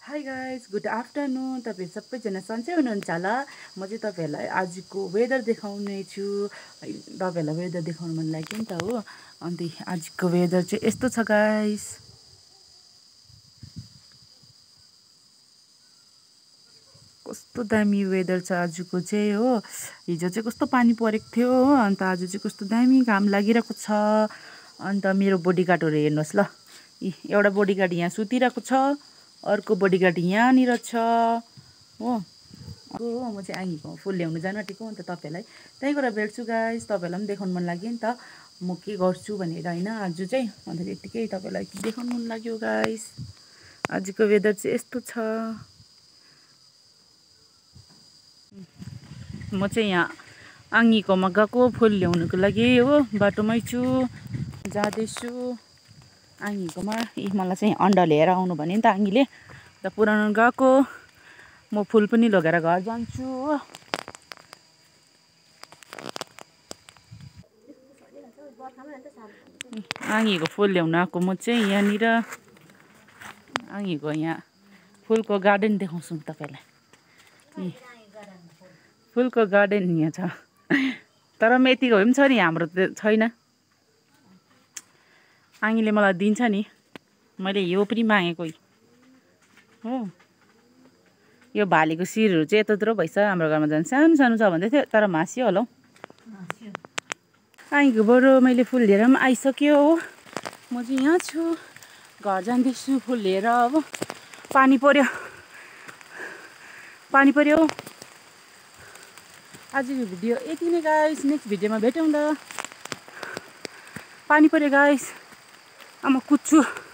Hi guys good afternoon. तपाईँ सबैजना सन्चै हुनुहुन्छ होला। म चाहिँ तपाईँहरूलाई आजको वेदर देखाउने छु। तपाईँहरूलाई वेदर देखाउनु मन लाग्यो नि त हो। अन्त आजको वेदर चाहिँ यस्तो छ गाइस। कस्तो दामी वेदर छ आजको चाहिँ हो। हिजो चाहिँ कस्तो पानी परेको थियो हो। अन्त आज चाहिँ कस्तो दामी घाम लागिरहेको छ। अन्त मेरो बडीगार्डहरू हेर्नुहोस् ल। एउटा बडीगार्ड यहाँ सुतिरहेको छ, अर्को बडीगार्ड यहाँनिर छ हो। म चाहिँ आँगीको फुल ल्याउनु जानु आँटेको। अन्त तपाईँहरूलाई त्यहीँ गएर भेट्छु गाइस। तपाईँहरूलाई पनि देखाउनु मन लाग्यो नि त म के गर्छु भनेर होइन आज चाहिँ। अन्त त्यत्तिकै तपाईँलाई देखाउनु मन लाग्यो गाइस। आजको वेदर चाहिँ यस्तो छ। म चाहिँ यहाँ आँगीकोमा गएको फुल ल्याउनुको लागि हो। बाटोमै छु, जाँदैछु आँगीकोमा। मलाई चाहिँ अन्डा लिएर आउनु भन्यो नि त आँगीले। त पुऱ्याउनु गएको। म फुल पनि लगेर घर जान्छु हो। आँगीको फुल ल्याउनु आएको म चाहिँ यहाँनिर। आँगीको यहाँ फुलको गार्डन देखाउँछु म तपाईँलाई। फुलको गार्डन यहाँ छ, तर पनि यतिको भए पनि छ नि, हाम्रो त छैन। आँगीले मलाई दिन्छ नि, मैले यो पनि मागेको हो। यो भालेको शिरहरू चाहिँ यत्रो भइस। हाम्रो घरमा झन् सानो सानो छ भन्दै थियो, तर मासियो होला हौ। आँगीकोबाट मैले फुल लिएर पनि आइसक्यो हो। म चाहिँ यहाँ छु, घर जाँदैछु फुल लिएर। अब पानी पर्यो, पानी पर्यो। आजको भिडियो यति नै गाइस। नेक्स्ट भिडियोमा भेटौँ ल। पानी पर्यो गाइस। म कुद्छु।